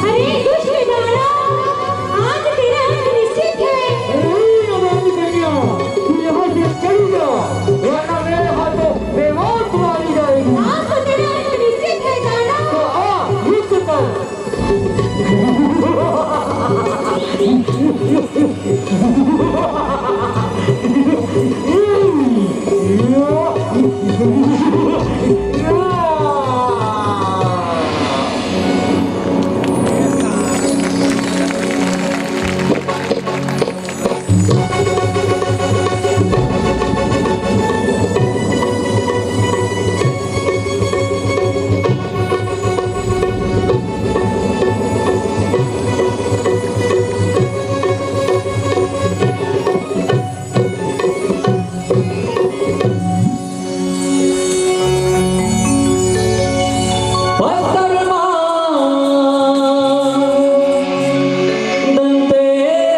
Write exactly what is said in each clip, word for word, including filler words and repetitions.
अरे दुष्ट दानव, आज तेरा अंत निश्चित है। नहीं, अनाड़ी कन्या, तू यहाँ से चली जा, वरना मेरे हाथों बेमौत मारी जाएगी। आज तो तेरा अंत निश्चित है दानव। तो आ, युद्ध कर।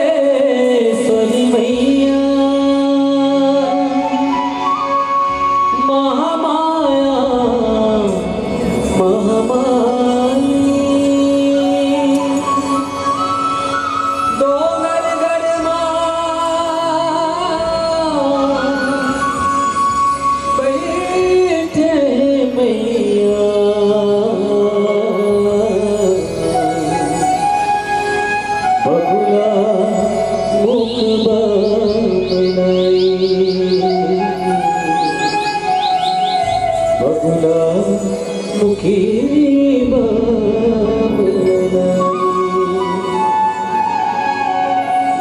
दंतेश्वरी मैया महामाया महामाई। डोंगरगढ़ मा बइठे हे मइया, बगुला मुख बमलाई, बगुला मुखी बमलाई।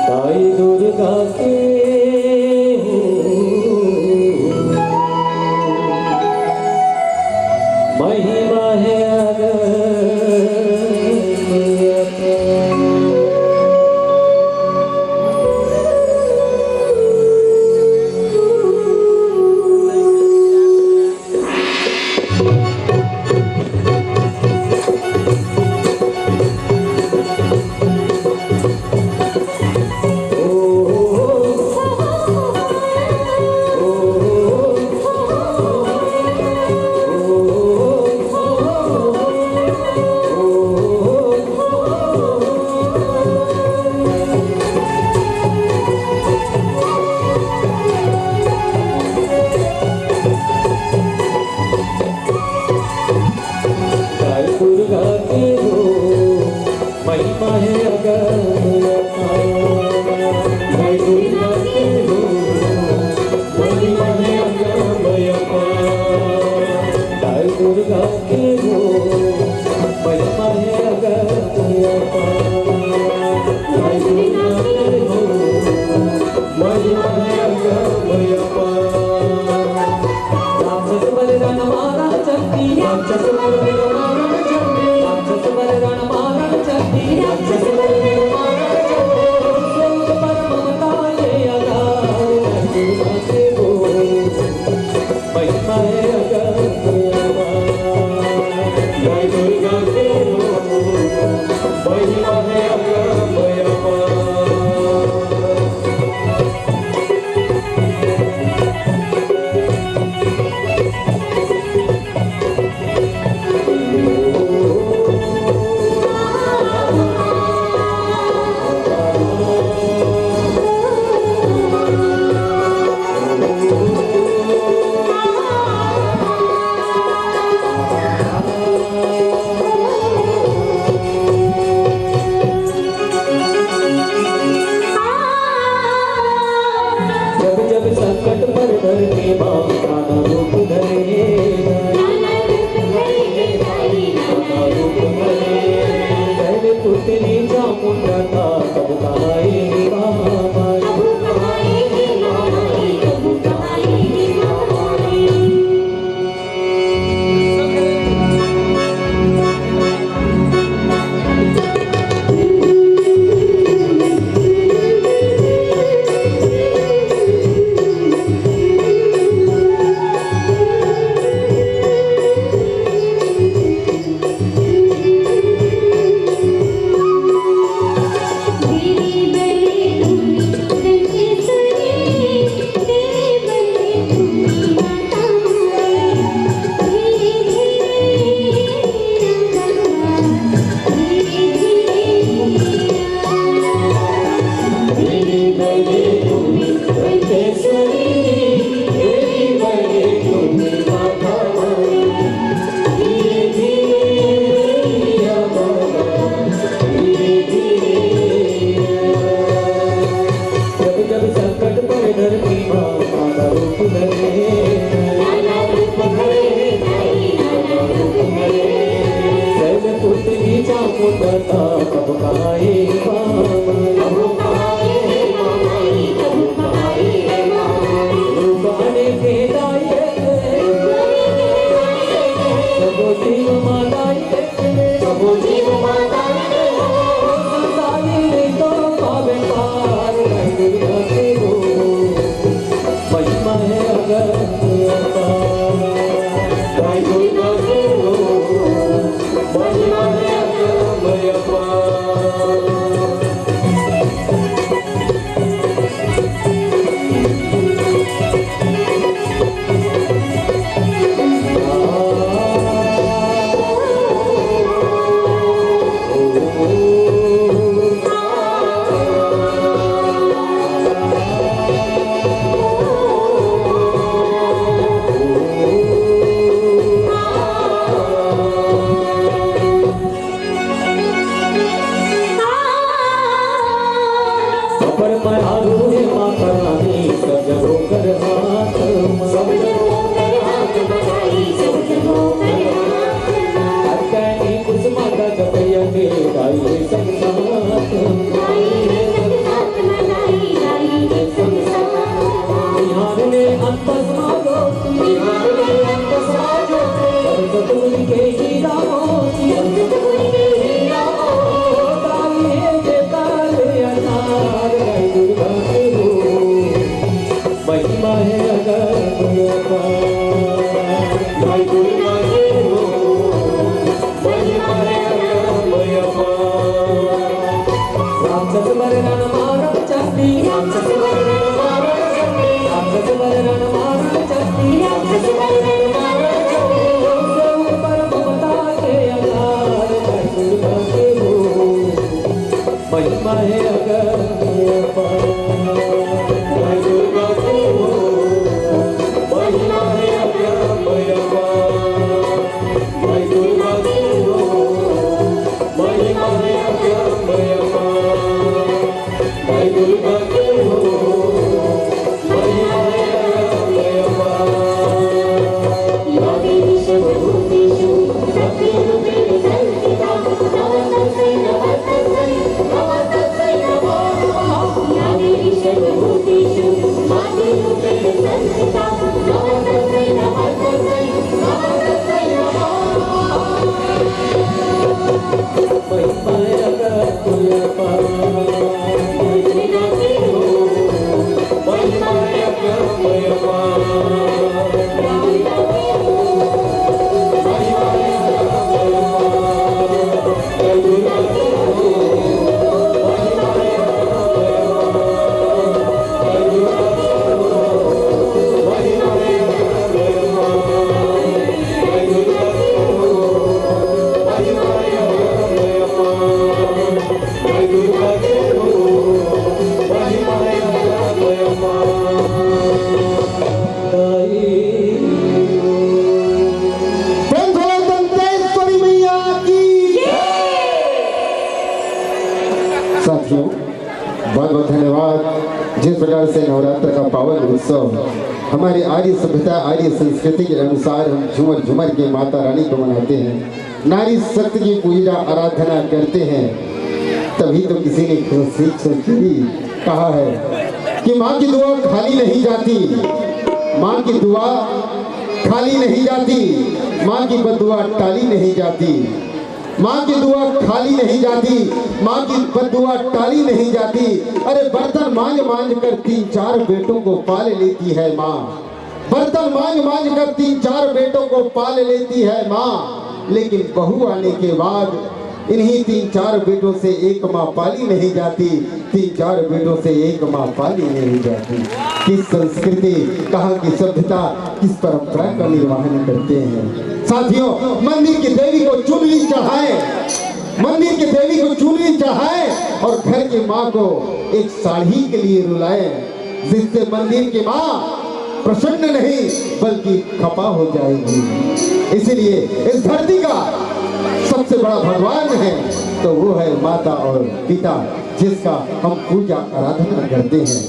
ताई दुर्गा के हो महिमा हे अगम अपार। ताई दुर्गा के हो महिमा हे अगम अपार। ताई दुर्गा के हो महिमा हे अगम अपार। ताई दुर्गा के हो महिमा हे अगम अपार। ताई दुर्गा के हो महिमा हे अगम अपार। राक्षस बलिदान मारा चंडी, राक्षस बलिदान मारा चंडी, राक्षस बलिदान मारा चंडी, राक्षस बलिदान मारा चंडी। सोल पर ममता ये अगार, दुर्गा के हो महिमा हे अगम अपार। जय दुर्गा के हो महिमा हे अगम अपार। जब जब संकट पर धरती माँ नाना रूप धरे, नाना रूप धरे, नाना रूप धरे। पहले पुतली चामुंडा था, तब कहाई महामाई। बिहार में अंतस मारो, बिहार में अंतस मारो, सरस्वती के हीरा मोती, सरस्वती के हीरा मोती, ताली है जे ताले अनार, भाई दुर्गा के हो, महिमा है अगम अपार। भाई दुर्गा के हो, महिमा है अगम अपार। राक्षस मरना मारम चंडी, राक्षस मरना मारम चंडी, राक्षस मरना मारम चंडी, राक्षस मरना मारम चंडी। सबसे ऊपर ममता के अधार, भाई दुर्गा के हो, महिमा है अगम अपार। भाई दुर्गा के हो, महिमा है अगम अपार। भाई दुर्गा के हो, महिमा है अगम अपार। भाई दुर्गा के हो, महिमा है अगम अपार। या देवी सर्वभूतेषु शक्तिरूपेण संस्थिता। नमस्तस्यै नमस्तस्यै नमस्तस्यै नमो नमः। या देवी सर्वभूतेषु शक्तिरूपेण संस्थिता। नमस्तस्यै नमस्तस्यै नमस्तस्यै नमो नमः। प्रेम से बोलो दंतेश्वरी मैया की। साथियों, बहुत बहुत धन्यवाद। जिस प्रकार से नवरात्र का पावन उत्सव हमारी आर्य सभ्यता, आर्य संस्कृति के अनुसार हम झूमर झूमर के माता रानी को मनाते हैं, नारी शक्ति की पूजा आराधना करते हैं, तभी तो किसी ने सीख संस्कृति कहा है कि माँ की दुआ खाली नहीं जाती, माँ की दुआ खाली नहीं जाती, माँ की बददुआ टाली नहीं जाती, माँ की दुआ खाली नहीं जाती, माँ की बददुआ टाली नहीं जाती। अरे बर्तन मांज मांज कर तीन चार बेटों को पाल लेती है माँ, बर्तन मांज मांज कर तीन चार बेटों को पाल लेती है माँ, लेकिन बहू आने के बाद इन्हीं तीन चार बेटों से एक माँ पाली नहीं जाती, तीन चार बेटों से एक माँ पाली नहीं जाती। किस संस्कृति, कहाँ की सभ्यता, किस परंपरा का निर्वहन करते हैं। साथियों, मंदिर की देवी को चुनरी चढ़ाएं, मंदिर की देवी को चुनरी चढ़ाएं और घर की माँ को एक साड़ी के लिए रुलाएं, जिससे मंदिर की माँ प्रसन्न नहीं बल्कि खपा हो जाएगी। इसीलिए इस धरती का सबसे बड़ा भगवान है तो वो है माता और पिता, जिसका हम पूजा आराधना करते हैं।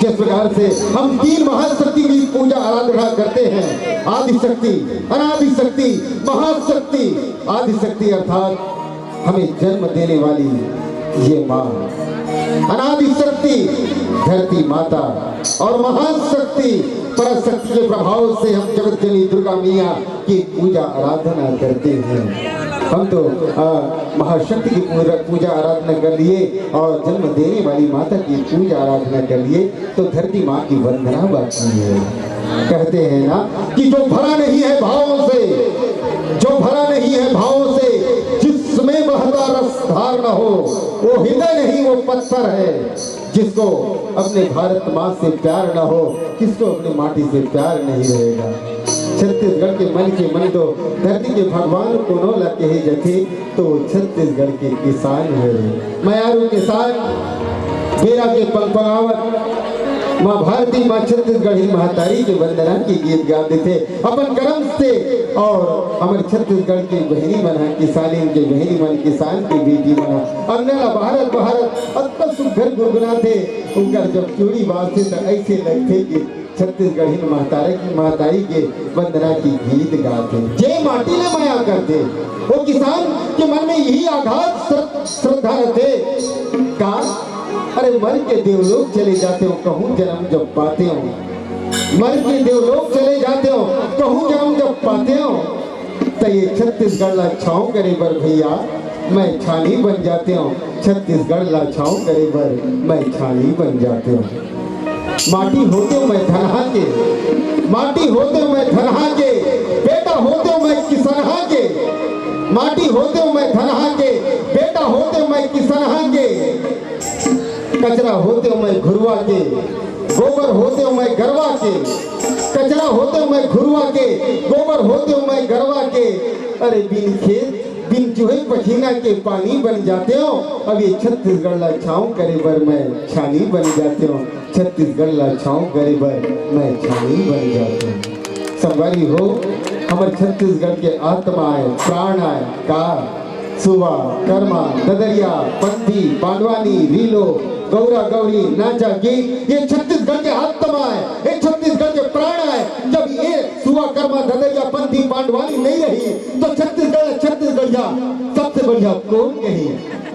जिस प्रकार से हम तीन महाशक्ति की पूजा आराधना करते हैं, आदि शक्ति, अनादि शक्ति, महाशक्ति। आदि शक्ति अर्थात हमें जन्म देने वाली ये माँ, अनादि शक्ति धरती माता और महाशक्ति पराशक्ति के प्रभाव से हम जगत जननी दुर्गा मैया की पूजा आराधना करते हैं। हम तो आ, महाशक्ति की पूरा पूजा आराधना कर लिए और जन्म देने वाली माता की पूजा आराधना कर लिए, तो धरती माँ की वंदना बाकी है। कहते हैं ना कि जो भरा नहीं है भावों से, जो भरा नहीं है भावों से, जिसमें बहता रस धार न हो, वो हृदय नहीं, वो पत्थर है। जिसको अपने भारत माँ से प्यार न हो, किसको अपनी माटी से प्यार नहीं रहेगा। छत्तीसगढ़ के मन के मन तो धरती के भगवान कोनो ला कहे जथे, तो वो छत्तीसगढ़ के किसान है। मयारू किसान बेरा के पंगपंगावत माँ भारती, माँ छत्तीसगढ़ी महतारी के वंदना के गीत गा देथे अपन कर्म से। और हमर छत्तीसगढ़ के बहिनी मन ह, किसानी के बहिनी मन, किसान के बेटी मन ह अंगना ला बहारत बहारत अतना सुघर गुनगुनाथे। उनकर जब चूड़ी बाजथे त ऐसे लगथे कि छत्तीसगढ़ी महतारी की, महतारी के वंदना की गीत गाथे। जे माटी ले मया करथे, वो किसान के मन में यही आघात श्र-, श्रद्धा रथे का अरे मर के देवलोक चले जातेंव, कहूँ जनम जब पातेंव। मर के देवलोक चले जातेंव, कहूँ जनम जब पातेंव। त ये छत्तीसगढ़ ला छाँव करे बर भैया, मैं छानी बन जातेंव। छत्तीसगढ़ ला छाँव करे बर मैं छानी बन जातेंव। माटी होतेंव मैं धनहा के, माटी होतेंव मैं धनहा के, बेटा होतेंव मैं किसनहा के। माटी होतेंव मैं धनहा के, बेटा होतेंव मैं किसनहा के। कचरा होतेंव मैं घुरवा के, गोबर होतेंव मैं गरवा के। कचरा होतेंव मैं घुरवा के, गोबर होतेंव मैं गरवा के। अरे बिन खेत, बिन चूहे पसीना के पानी बन जातेंव। अब ये छत्तीसगढ़ ला छाँव करे बर मैं छानी बन जातेंव। छत्तीसगढ़ ला छाँव करे बर मैं छानी बन जातेंव। संगवारी हो, हमर छत्तीसगढ़ के आत्मा आय, प्राण आय, का सुवा, करमा, ददरिया, पंथी, पांडवानी, रीलो, गौरा गौरी, नाचा गीत, ये छत्तीसगढ़ के आत्मा आय, ये छत्तीसगढ़ के प्राण आय। जब ये सुवा, करमा, ददरिया, पंथी, पांडवानी नहीं रही, तो छत्तीसगढ़ छत्तीसगढ़िया सबसे बढ़िया कोन कही?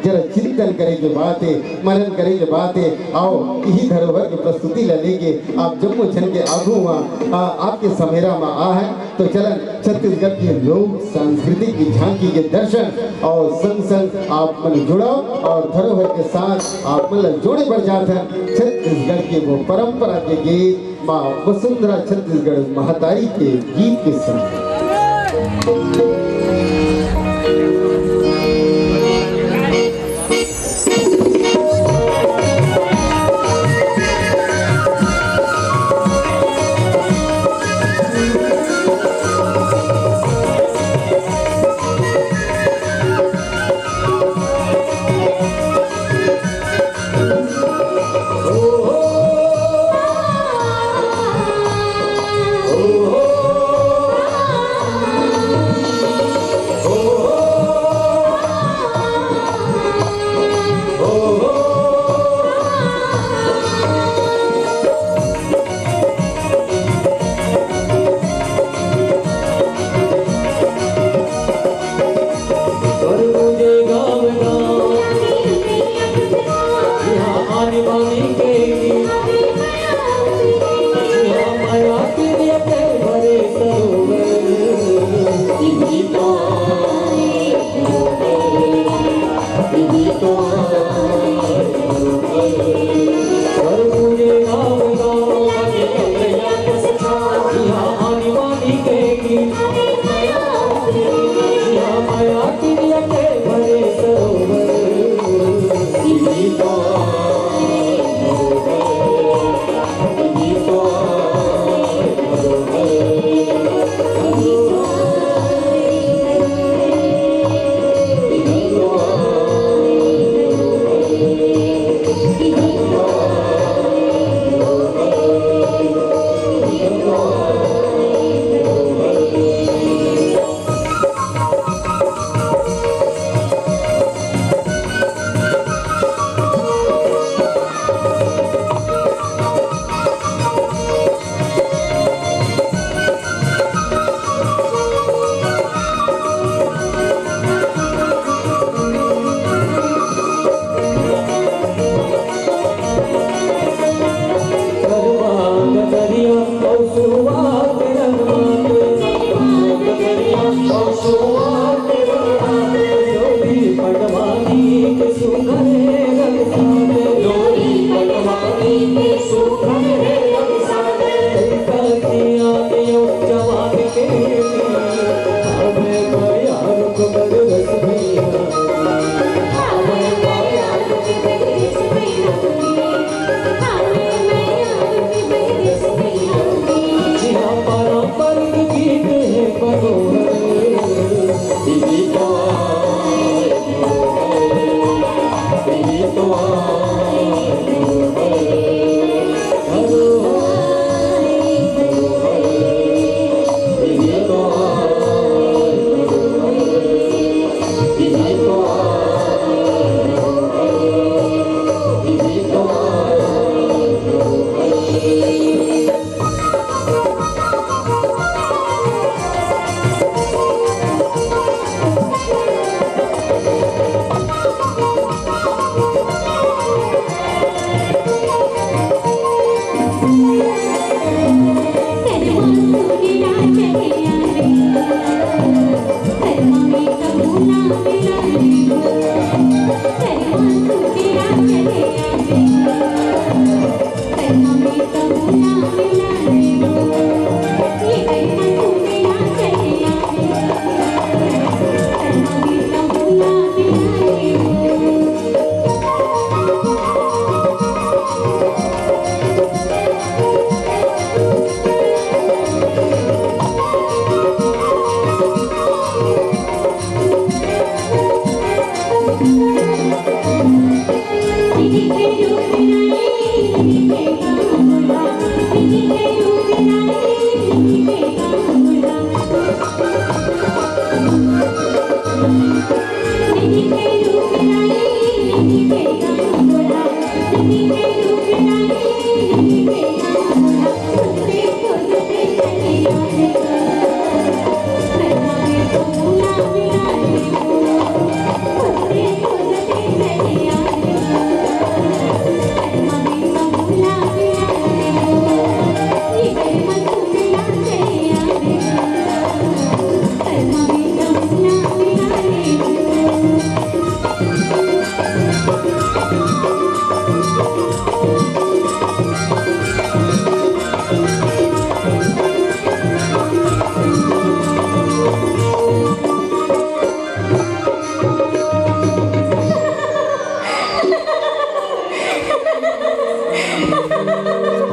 जरा चिंतन करे के बात हे, मनन करे के बात हे। आओ, इही धरोहर के प्रस्तुति ला लेके आप जम्मो झन के आगू म, आ, आपके समेरा म आ है। तो चलन छत्तीसगढ़ के लोक सांस्कृतिक की झांकी के दर्शन और संग संग आप मन जुड़व और धरोहर के साथ आप मन ला जोड़े बर जात हन छत्तीसगढ़ के वो परंपरा के गीत माँ वसुंधरा छत्तीसगढ़ महतारी के गीत के संग।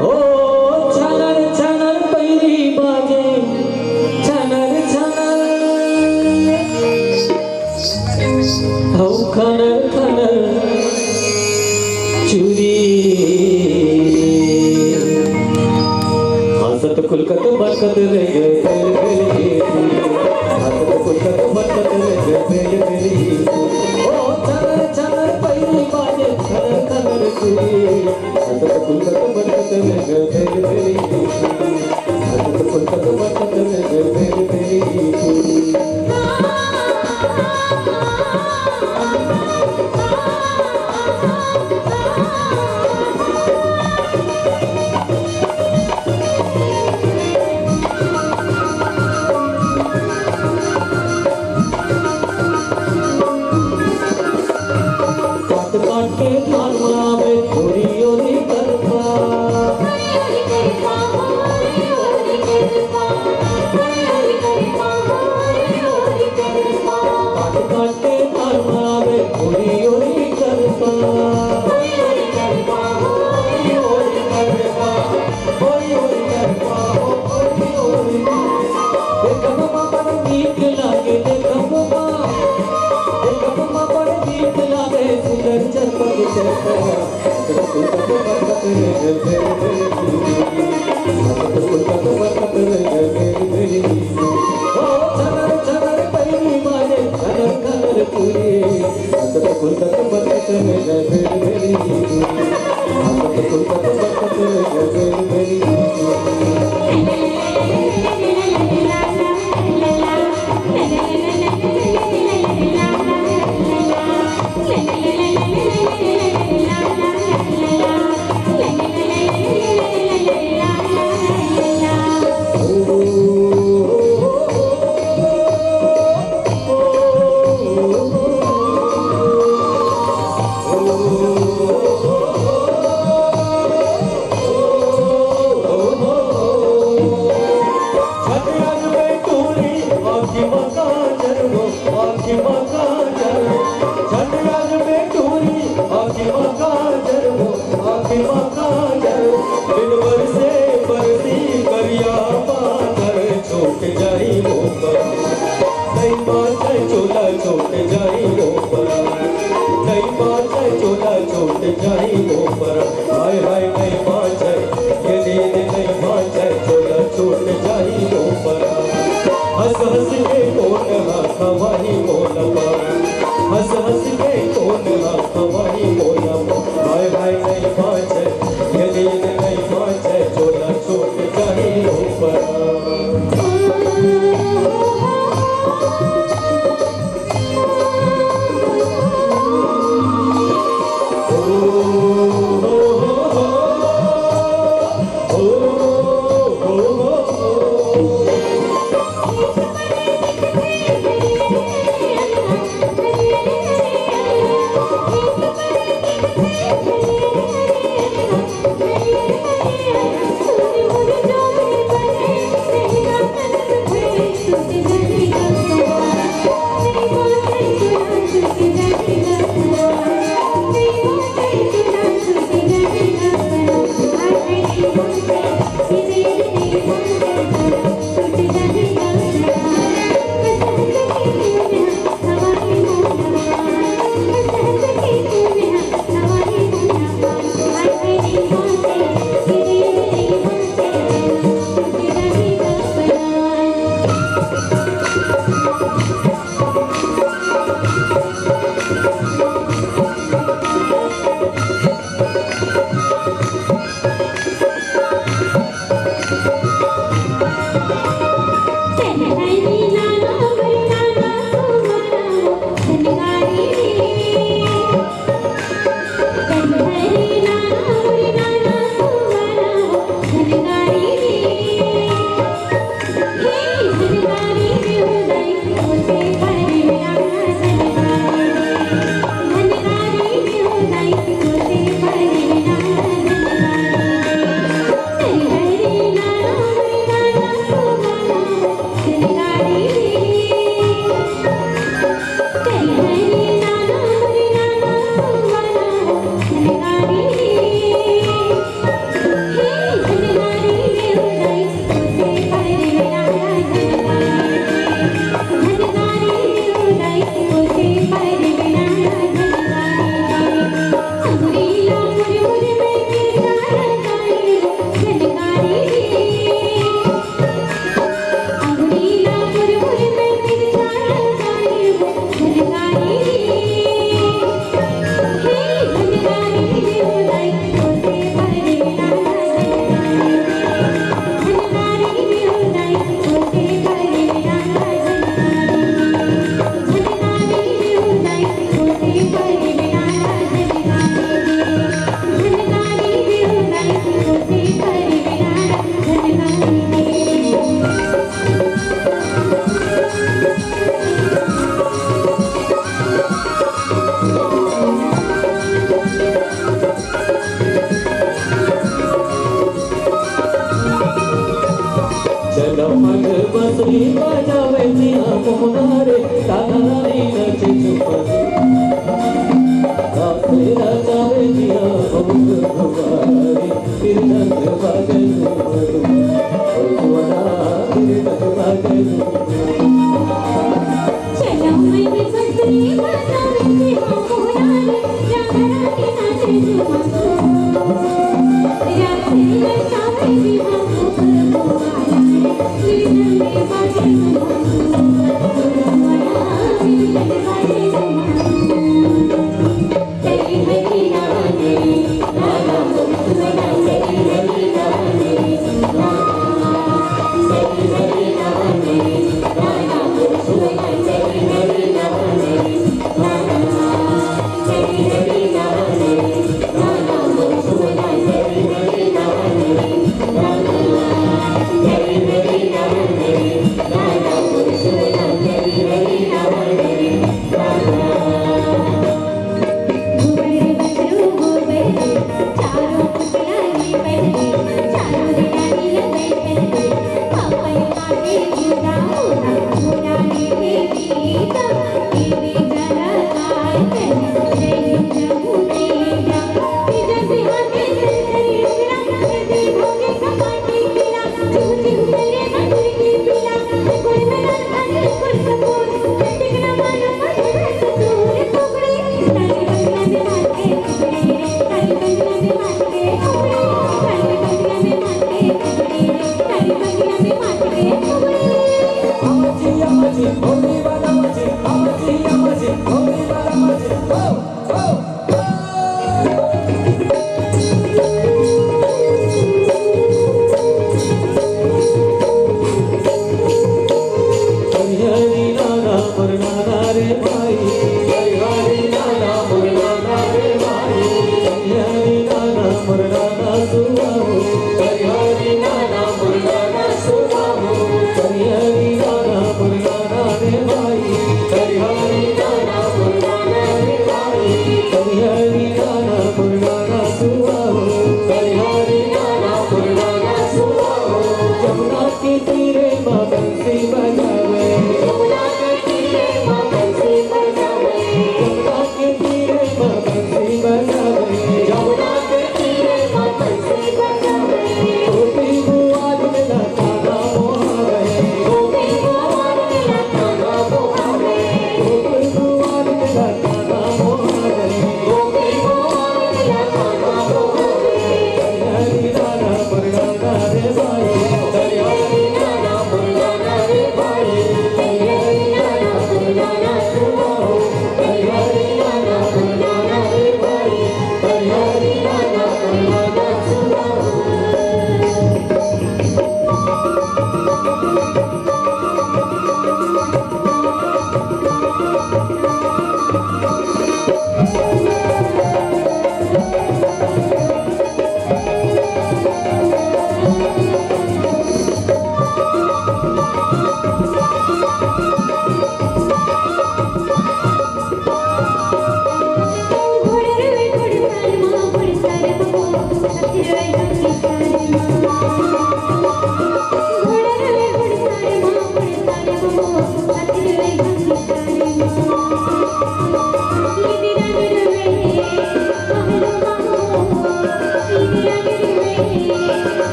ओ छनर छनर पैरी बाजे, छनर छनर। हौ खनर खनर चूरी। हंसत खुलकत बरकत रह गए, फेर फेर के चूरी। हंसत खुलकत बरकत रह गए, फेर फेर के चूरी। ओ छनर छनर पैरी बाजे, खनर खनर चूरी। हंसत खुलकत बरकत रह गए, फेर फेर के चूरी। हंसत खुलकत बरकत रह गए, फेर फेर के चूरी। काट काट के धान बनावे, ओरी ओरी करपा। काट काट के धान बनावे, ओरी ओरी करपा। ओरी ओरी करपा, ओरी ओरी करपा, ओरी ओरी करपा, ओरी ओरी। देखब मा बड़ नीक लागे, देखब मा, देखब मा बड़ नीक लागे, सुंदर चरपक चरपा। ओ छनर छनर पैरी बाजे, छनर छनर चूरी। चलो मग बसरी बजावे जिया मोहना रे, दादा रानी नचे झुमर। रासे रचावे जिया मोहन दुआरे, फिर रंग बाजे झुमर। ओ सुना, फिर रंग बाजे झुमर।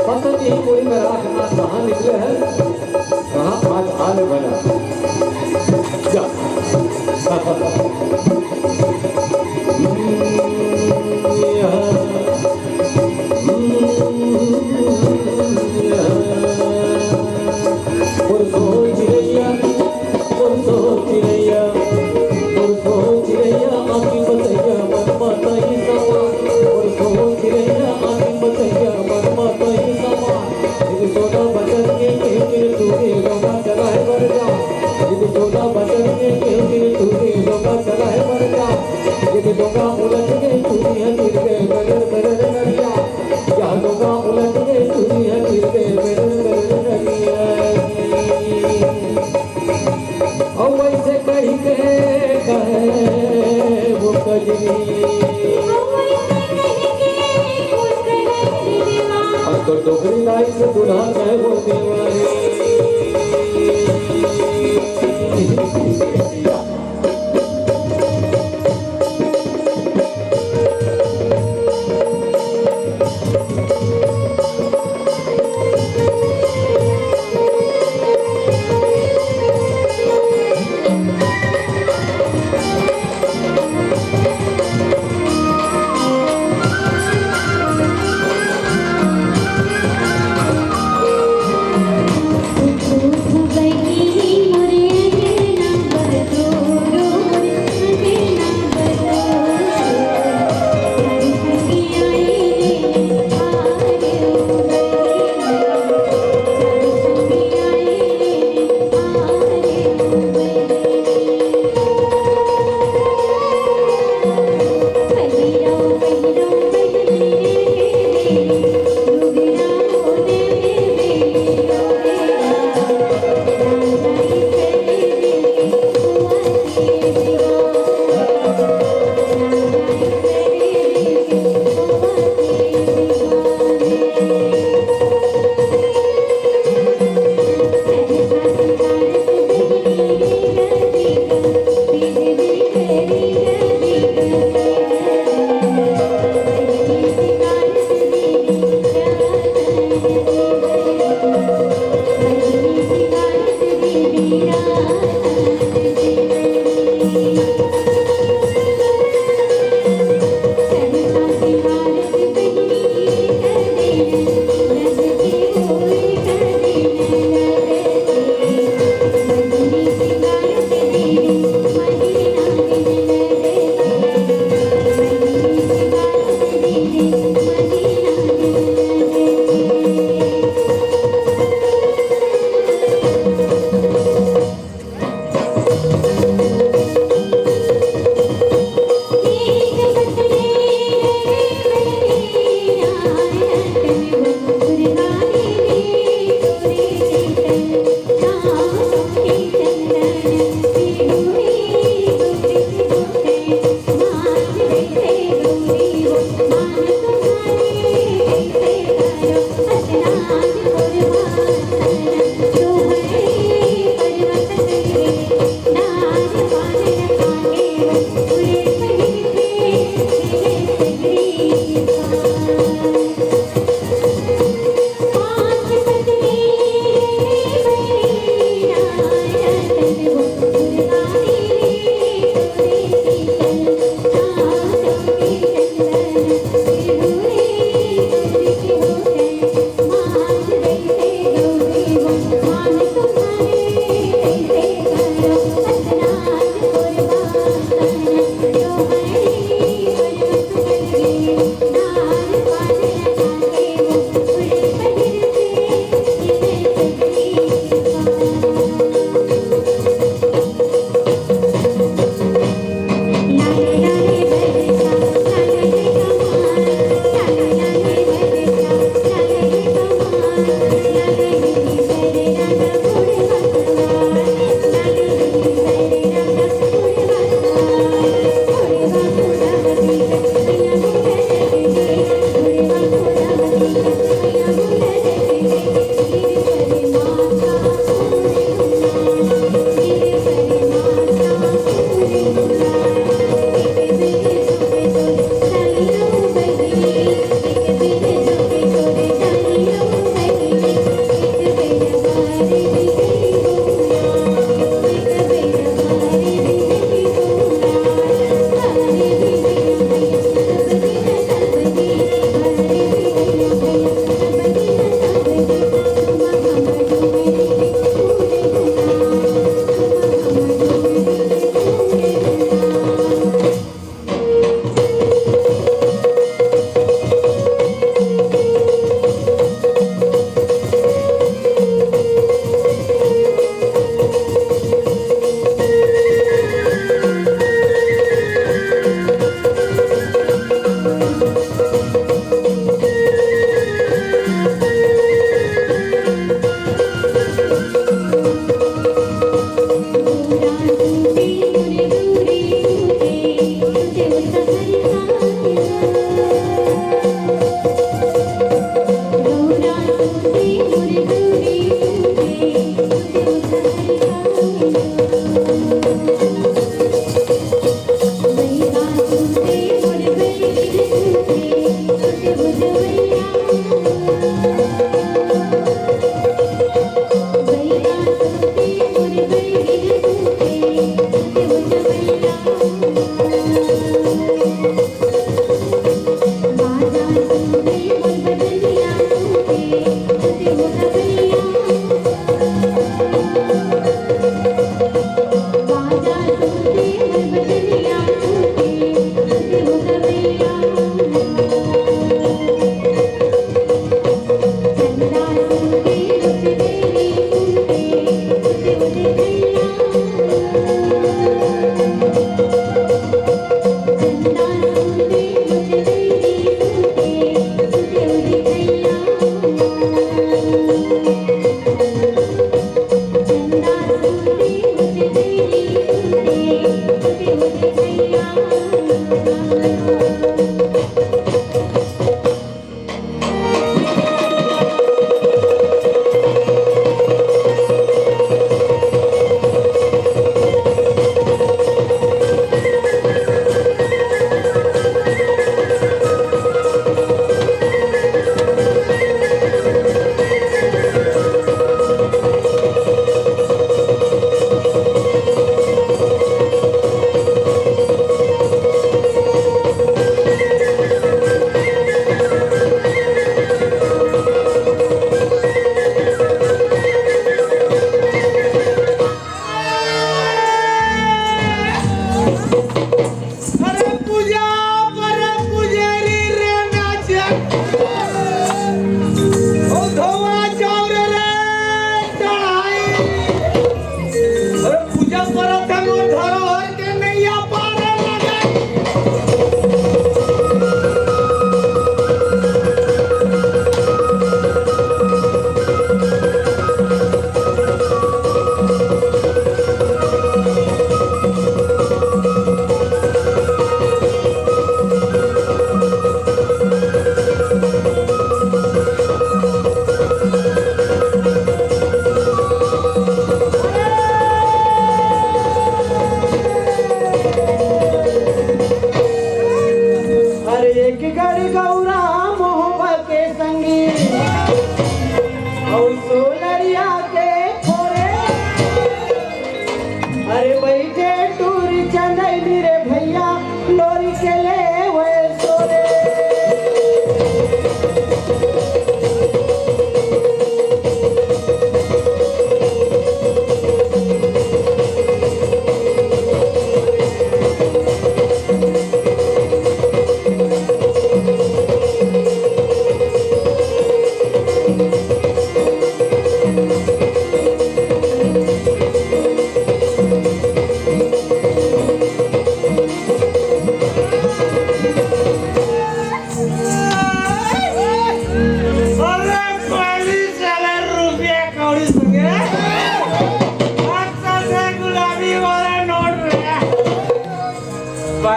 पता नहीं कोई मेरा हाथ कहाँ निकले है, कहाँ हाथ आने बना। जा। और सोच रैया, और सोच रैया, और सोच रैया, आँखी बसैया, मन माता ही समा। और सोच रैया, आँखी बसैया, मन माता ही समा। यदि सोना बचन के केहू दिन तू रे डोंगा चलाए बर जा, यदि सोना बचन के केहू दिन तू रे डोंगा चलाए बर जा, यदि डोंगा उलट गए तू रे गिर गए बरर बरर नरिया, या डोंगा उलट गए तू रे गिर गए बरर बरर नरिया। अउ वैसे कहि के कहे वो कजरी। अब तो डोकरी दाई से दूल्हा कहे वो देवारी।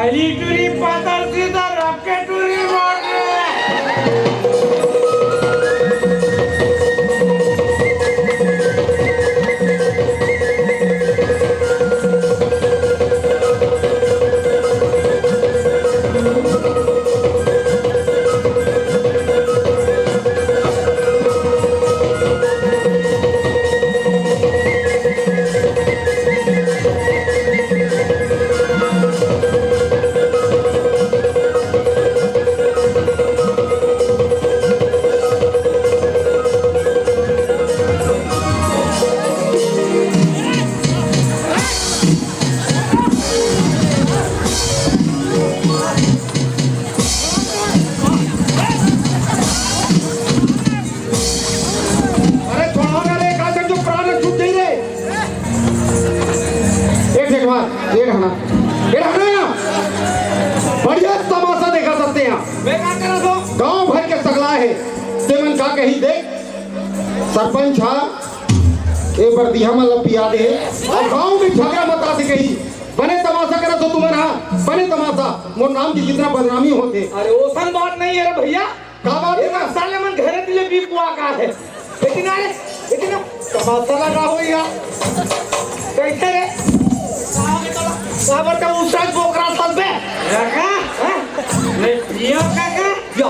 पहली टूरी पातर सीधा रख के टूरी मार रे। अरे छोड़ो ना रे, का जो प्राण छूट जाई रे। एक सेकंड, ये रहना, ये रहना। बढ़िया तमाशा देखा सकते हैं। मैं का करा दो? गांव भर के सगला है, ते मन का कही देख, सरपंच हा, ए बरदिया मन ला पिया दे, और गांव में झगड़ा मता दे कही। बने तमाशा करा तो तुमन हा, बने तमाशा, मोर नाम की कितना बदनामी होते। अरे ओसन बात नहीं है रे भैया, का बात ये है? बात साले मन घरे दिले बीप हुआ का है। लेकिन अरे, लेकिन तमाशा लगा हो यार। कैसे रे? काबर का उसका बोकरा सब बे? काका? हाँ? नहीं पियो काका? यो।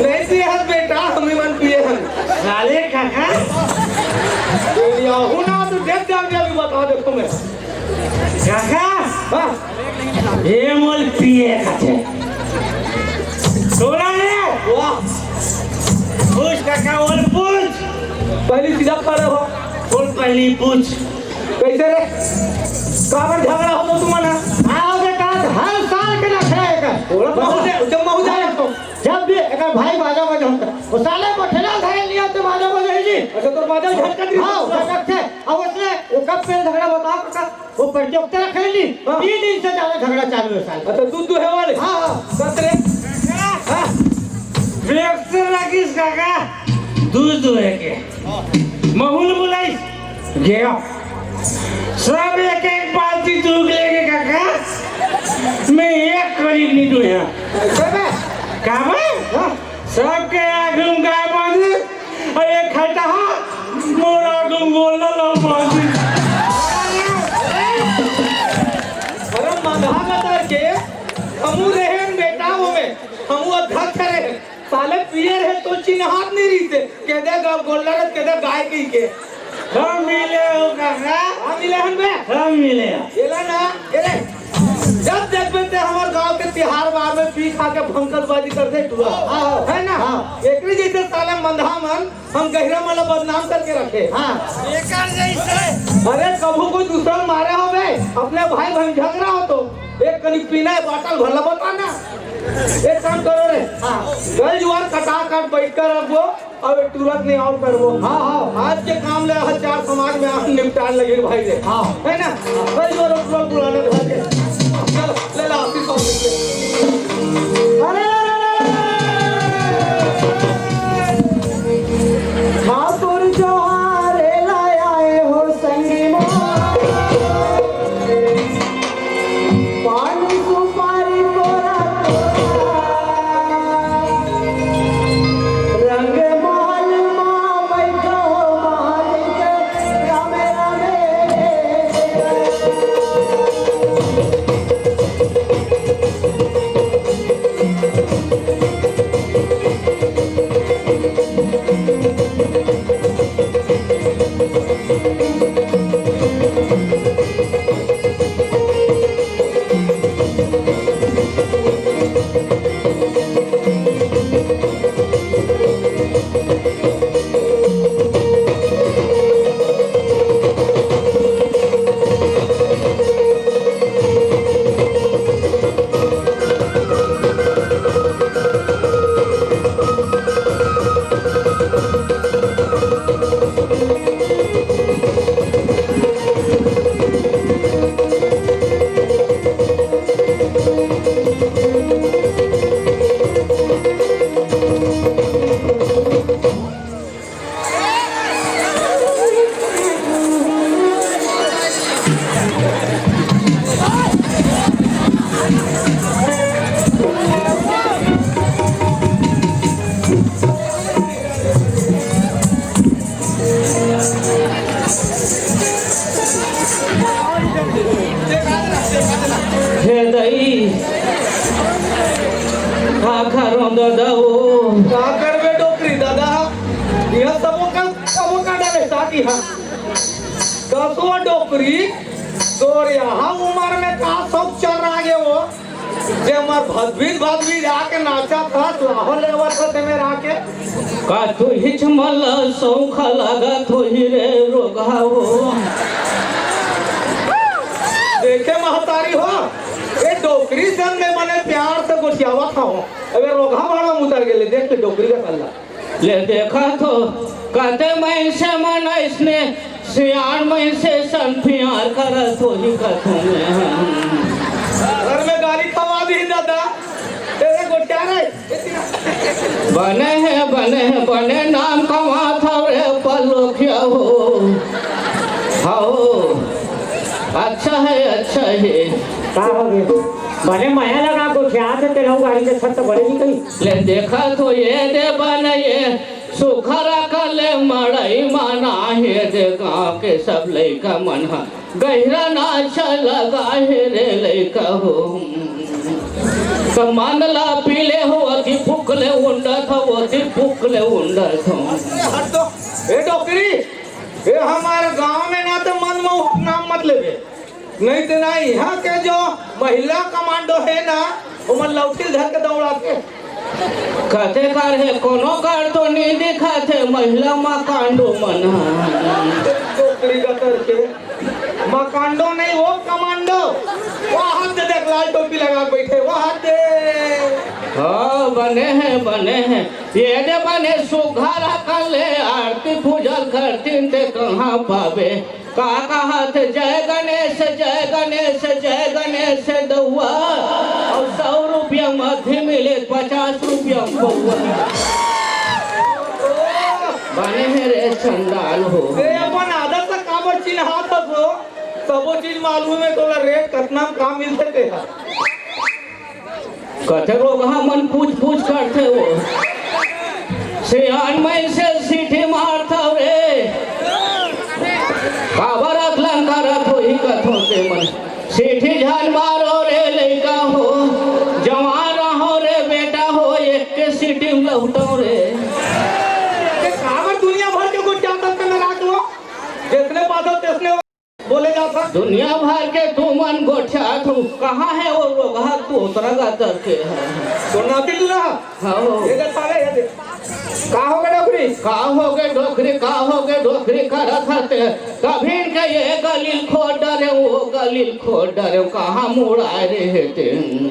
नहीं पिए हन बेटा, हम ही मन पिए हन। साले काका? यो, हूँ ना तो देख जाओ, अभी बता दे तुम्हें। काका? हाँ? ये मोल पिए कथे। सोना रे। वाह। पूछ काका, बोल पूछ। पहली सीधा खड़े हो। बोल पहली पूछ। कैसे रे? काबर झगड़ा हो तो तुम ना? आओ बेटा, हर साल के रखे हैं का। थोड़ा बहुत है, जब महू जाए तो। जब भी अगर भाई बाजा बजाओ, वो साले को ठेला उठाए लिया तो बाजा बजाई जी। अच्छा, तो बाजा झटका दी। हाँ, झटक थे। अब उसने वो कब पे झगड़ा बताओ काका? वो प्रतियोगिता रखे नहीं, हाँ। तीन दिन से ज्यादा झगड़ा चालू है साले। अच्छा, दूध दुहे वाले? हाँ, हाँ। सच रे? हाँ। व्यक्ति राकेश काका, दूध दुहे के। महुल बुलाइस, गया। सब एक एक बाल्टी दूध लेके काका, मैं एक करीब नहीं दुहे। ऐसे में? का बे? हाँ। सबके आँख में गाय बांधी, अरे खटहा, मोर आँख में गोल्डन बांधी। अरे मंदहा कतर के, हमू रहेन बेटा ओमे, हमू अध्यक्ष रहेन। साले पिए रहे तो चिन्हात नहीं रहिते, के दे गा-, गोल्डन के दे गाय कही के। हम मिले हो काका। हम मिले हन बे। हम मिले हो। एला ना, एले। जब देखबे ते हमर गांव के तिहार बार में पी खा के भंकसबाजी करते टुरा। हाँ, हाँ। है ना? हाँ। एकरे जैसे साले मंदहा मन हम गहिरा मन ला बदनाम करके रखे। हाँ। एकर जैसे। अरे कभू कोई दूसरा मारे हो बे, अपने भाई बहन झगड़ा हो तो एक कनी पीना है बाटल भर ला बताना। एक काम करो रे। हाँ। गल जुआर कटा काट बैठ कर रखबो। अब एक तुरंत नहीं और करबो। हाँ, हाँ। आज के काम ले हर चार समाज में आप निपटान लगे भाई रे। हाँ। है ना? भाई जो लोग लोग बुलाने घर के। चलो, ले ला, ऑफिस, ऑफिस ले। अरे, अरे, अरे, अरे, अरे। ठाकुर जोहारे लाए हो संगी मोर। पान सुपारी तोरा तोरा, रंग महल मा बैठो मालिक, रामे रामे। तब वो का, तब वो का डाले शादी, हाँ। कसो डोकरी, तोर यहाँ उम्र में का शौक चल रहा है वो? जे हमर भदवीर भदवीर आके नाचा था, लाहो लेवा था ते मेरा आके। का तुहिच मन ल सौंखा लागत होही रे रोगहा हो। देखे महतारी हो, ये डोकरी संग में मने प्यार से गोठियावत हूँ। अबे रोगहा भाड़ा में उतर गेले, देख ले डोकरी का कल्ला। ले देखा तो, कहते मैं से मन इसने सियान में से सन प्यार करत होही कथों में। घर में गाली खवा दी दादा, तेरे गोठिया रे। बने हे, बने हे, बने नाम कमात हव रे पलोखिया हो। हो, अच्छा हे, अच्छा हे। का हो गे? बने मया लगा गोठियात हे तेलहू गाड़ी के छत बड़े नहीं कहीं। ले देखा तो ये दे बने ये सुखरा कर ले मड़ई माना हे दे गाँव के सब लइका मन ह। गहिरा नाच लगा हे रे लइका हो। त मन ला पीले हो, अति फुकले उंडत हो, अति फुकले उंडत हो। हट तो, ए डोकरी, ए हमारे गांव में ना तो मन में नाम मत लेबे, नहीं तो ना यहाँ के जो महिला कमांडो है ना, ओमन लौठी धर के दौड़ाथे। कथे कर हे, कोनो कर तो नहीं दिखत हे, महिला माकांडो मन ह। डोकरी का करके माकांडो नहीं, वो कमांडो। वो हाथ दे देख, लाल टोपी लगा के बैठे, वो हाथ दे। हाँ, बने हे, बने हे। ये दे बने सुघर कर ले, आरती पूजन करतीन ते कहाँ पाबे? का कहत जय गणेश, जय गणेश, जय गणेश दउआ, अउ सौ रुपया म अथी मिले, पचास रुपया म पउआ। बने हे रे चंडाल हो। ए, अपन आदत से काबर चिन्हात हस हो? सबो चीज मालूम हे तोला, रेट कतना म का मिलथे तेला। कथे रोगहा मन पूछ पूछ करथे वो। सियान में से सीटी मारथव रे। काबर अकलन करत होही कथों ते मन। सीटी झन मारो रे लइका हो। जवान रहो रे बेटा हो, एक के सीटी में लहुटो रे। ये काबर दुनिया भर के गोठियात हस तेला रात हो? जिसने पादो तिसने बोले जात हे। दुनिया भर के तुमन गोठियात हो, कहाँ हे वो रोगहा तोतरा गा करके हे? तो नाती तू ना? हाँ हो। ये देख साले, ये देख। का हो गे डोकरी? का हो गे डोकरी, का हो गे डोकरी करत हते? कभी के ये गलील खोर डरे, वो गलील खोर डरे, कहाँ मुड़ा रे हे ते?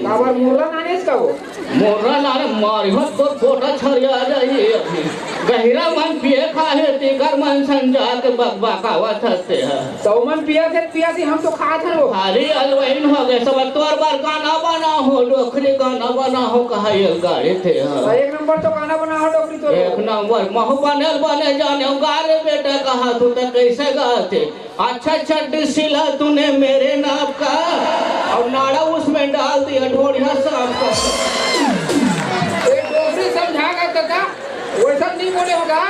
काबर मुर्रा नानेस का वो? मोरा लारे मारिहत तोर पोटा छरिया जाही अभी। गहिरा मन पिए खाहे, तिकर मन संजा के बकबकावत हते ह। त ओमन पियत हे, पियत हे, हम तो खात हन वो। खाली अलवइन हो गे सब। तोर बर गाना बना हो, डोकरी गाना बना हो, कहा ये गाड़ी थे ह। एक नंबर तो गाना बना हो, डोकरी तो। एक नंबर महू बने बने जाने हो, गा रे बेटा, कहा तू त कैसे गाते? अच्छा चड्डी सिला तूने मेरे नाप का, और नाड़ा उसमें डाल दिया ढोढ़िया सांप का। ए, डोकरी समझा गा कका, वैसा नहीं बोले होगा,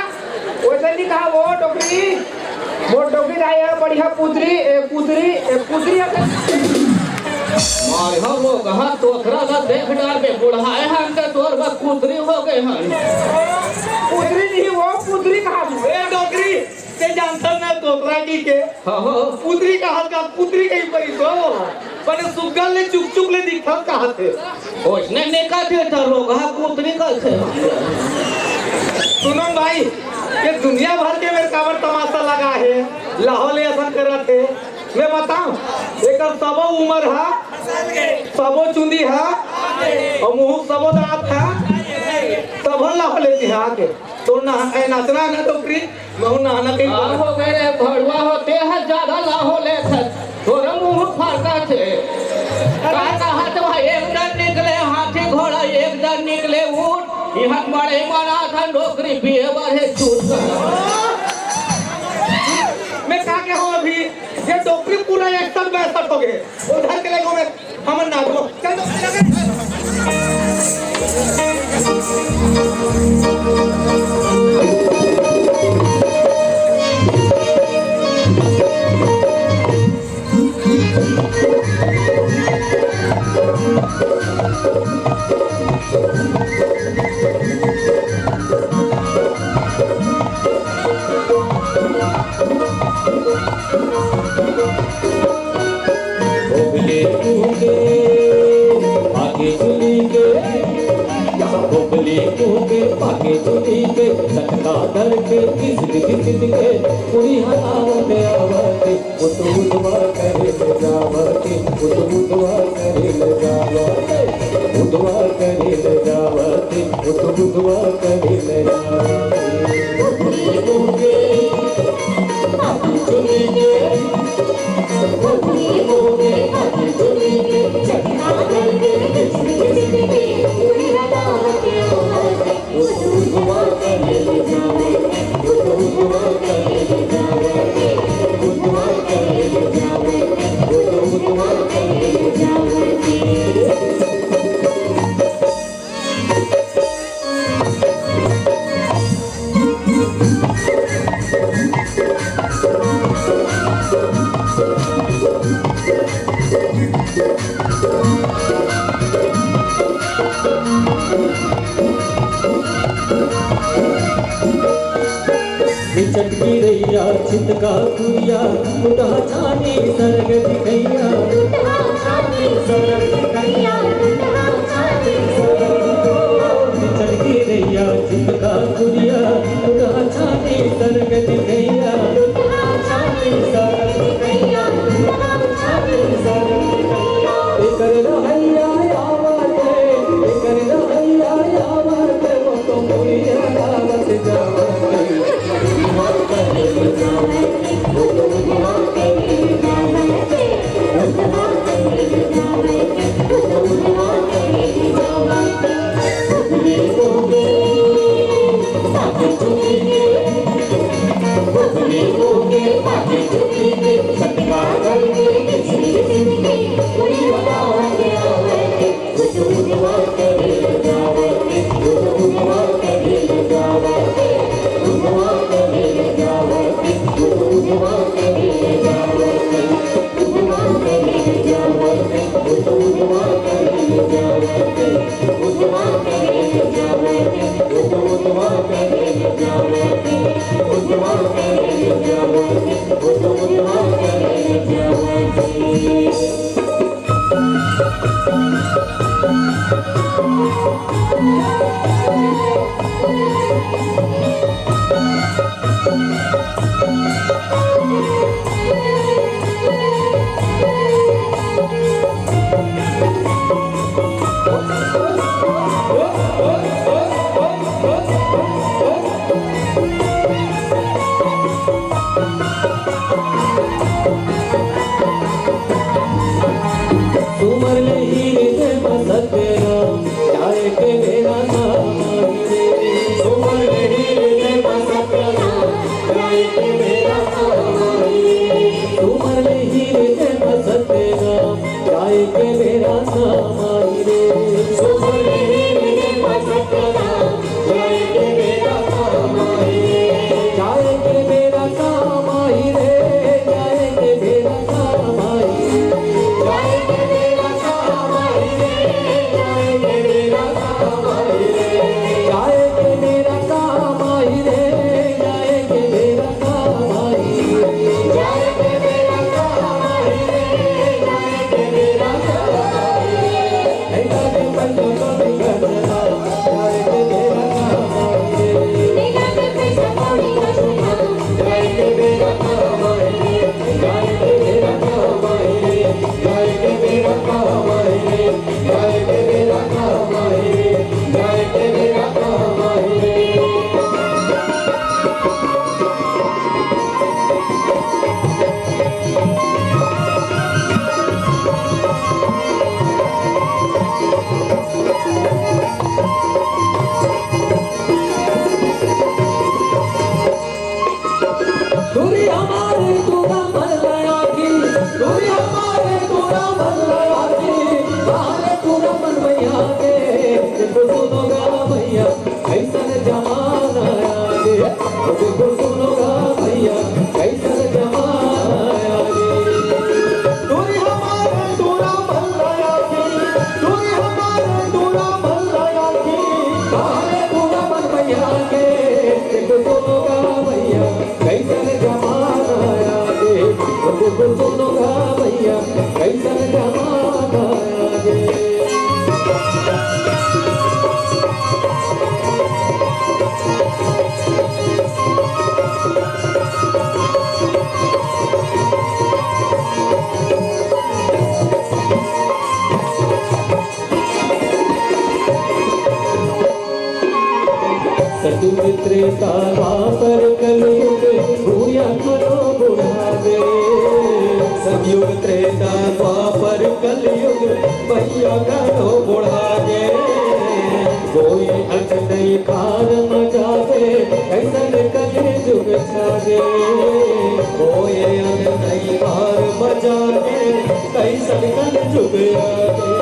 वैसा नहीं कहा वो डोकरी, वो डोकरी लाया बढ़िया पुतरी, ए, पुतरी, ए, पुतरी अपन। मार हम लोग हाथ तोतरा ला देख डार बे, बुढ़ाए हम तो तोर बा पुतरी हो गए हम। पुतरी नहीं, वो पुतरी कहा तू? ए, डोकरी, ते जानथस ना तोतरा कहिके? हाँ, हाँ। पुतरी कहत का, पुतरी कहि परिस हो। बने सुग्गा ले चुक चुक ले दिखत कहत हे। ओइसने नइ कहत हे त रोगहा पुतरी कहत हे। सुनो भाई, ये दुनिया भर के मेर काबर तमाशा लगा हे, लाहो ले असन करत हे। मैं बताऊं, एकर सबो उमर हा, सबो चुंदी हा, अउ मुंह सबो दांत हा, सबो लाहो ले दिहा के। तो ना, ए, नाचना है ना डोकरी, महू नहाना कहीं का पर। हो गए रे भड़ुआ हो, ते ह ज्यादा लाहो लेथस। तोर मुंह फरका थे। का कहत भाई, एक डर निकले हाथी घोड़ा, एक डर निकले ऊंट। इहाँ बड़े मना था डोकरी पिए बर हे चूत। मैं का के हो अभी, ये डोकरी पूरा इकसठ बासठ हो गए। उधर के ले गो मैं हमन नाचबो। चल तो, चल तो। मुंह के पाके चुनी के, सटका धर के घिसिट घिसिट के, उड़ी हलावत आवत, उत उतवा करे ले जावत, उत उतवा करे ले जावत, उतवा करे ले जावत, उत उतवा करे ले जावत। चटकी रैया छितका कुरिया, टुटहा छानी सरग दिखैया। टुटहा छानी सरग दिखैया, टुटहा छानी सरग। चटकी रैया छितका कुरिया, टुटहा छानी सरग दिखैया। टुटहा छानी सरग दिखैया, टुटहा छानी सरग दिखैया। एकर रहैया आवत, एकर रहैया आवत, वो तो मुड़िया आवत जावत। सुमर ले ही हृदय बसत राम, जाए के बेरा काम आही रे। सुमर ले ही हृदय बसत राम, जाए के बेरा काम आही रे। सुमर ले ही हृदय बसत राम, जाए के बेरा काम आही रे। सुमर ले ही हृदय बसत राम, जाए के बेरा काम आही रे। जाए के बेरा काम आही रे, जाए के बेरा काम आही रे। जाए के बेरा काम आही रे, जाए के बेरा काम आही रे। जाए के बेरा काम आही रे, जाए के बेरा काम आही रे। जाए के बेरा काम आही रे, जाए के बेरा काम आही रे। दूरी हमारे टूरा मन लगा की, दूरी हमारे टूरा मन लगा की, बाहर टूरा मन भैया के, देखो सुनो गा भैया, कैसन जमाना आगे। देखो सुनो गा भैया, कैसन जमाना आगे। दूरी हमारे टूरा मन लगा की, दूरी हमारे टूरा मन लगा की, बाहर टूरा मन भैया के, देखो सुनो गा भैया, कैसन जमाना आगे। देखो सुनो गा भैया, कैसन जमाना आगे। त्रेता द्वापर कलयुग भुइयां घलो बुढ़ा गे। सतयुग त्रेता द्वापर कलयुग भुइयां घलो बुढ़ा गे। कोई अन नइ पार म जागे, कइसन कलयुग छा गे। कोई अन नइ पार म जागे, कइसन कलयुग आ गे।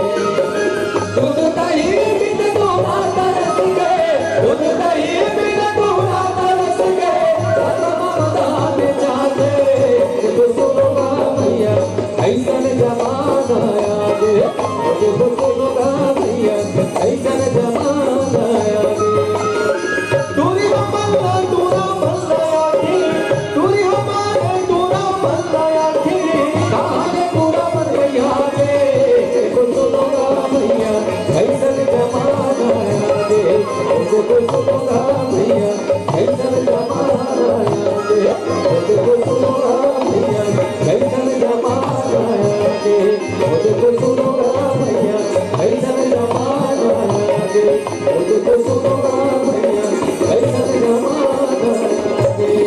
दूध दही बिन दूल्हा तरस गे, दूध दही बिन दूल्हा तरस गे, धर्म ममता में जागे, कुसुम भैया, अइसन जमाना आ गे, कुसुम भैया, अइसन जमाना आ गे। टूरी हमर टूरा बल्ला आखी, टूरी हमर टूरा बल्ला आखी, कहाँ रे टूरा बल्ला आखी? कुसुम भैया, अइसन जमाना आ गे। कुसुम भैया, अइसन जमाना आ गे। कुसुम भैया, अइसन जमाना आ गे। कुसुम भैया, अइसन जमाना आ गे।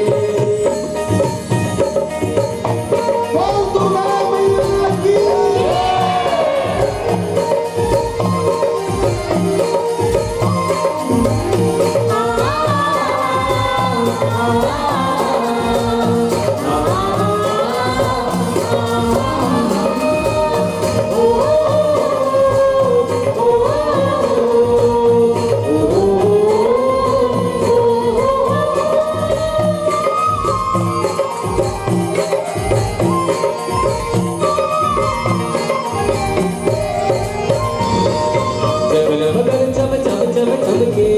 जगमग चम चम चम चमके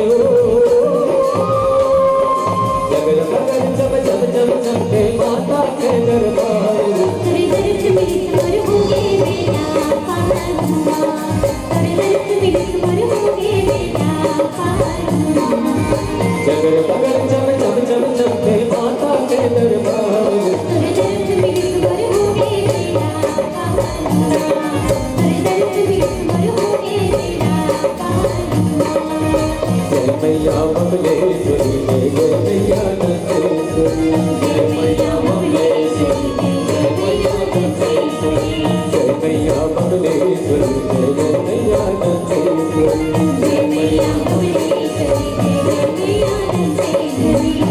ओ। जगमग चम चम चम चमके माता के दरबार। जगमग चम चम चम चमके माता के दरबार। जय मैया बमलेश्वरी, जय मैया नंदेश्वरी। जय मैया बमलेश्वरी, जय मैया नंदेश्वरी। जय मैया बमलेश्वरी, जय मैया नंदेश्वरी। जय मैया बमलेश्वरी, जय मैया नंदेश्वरी।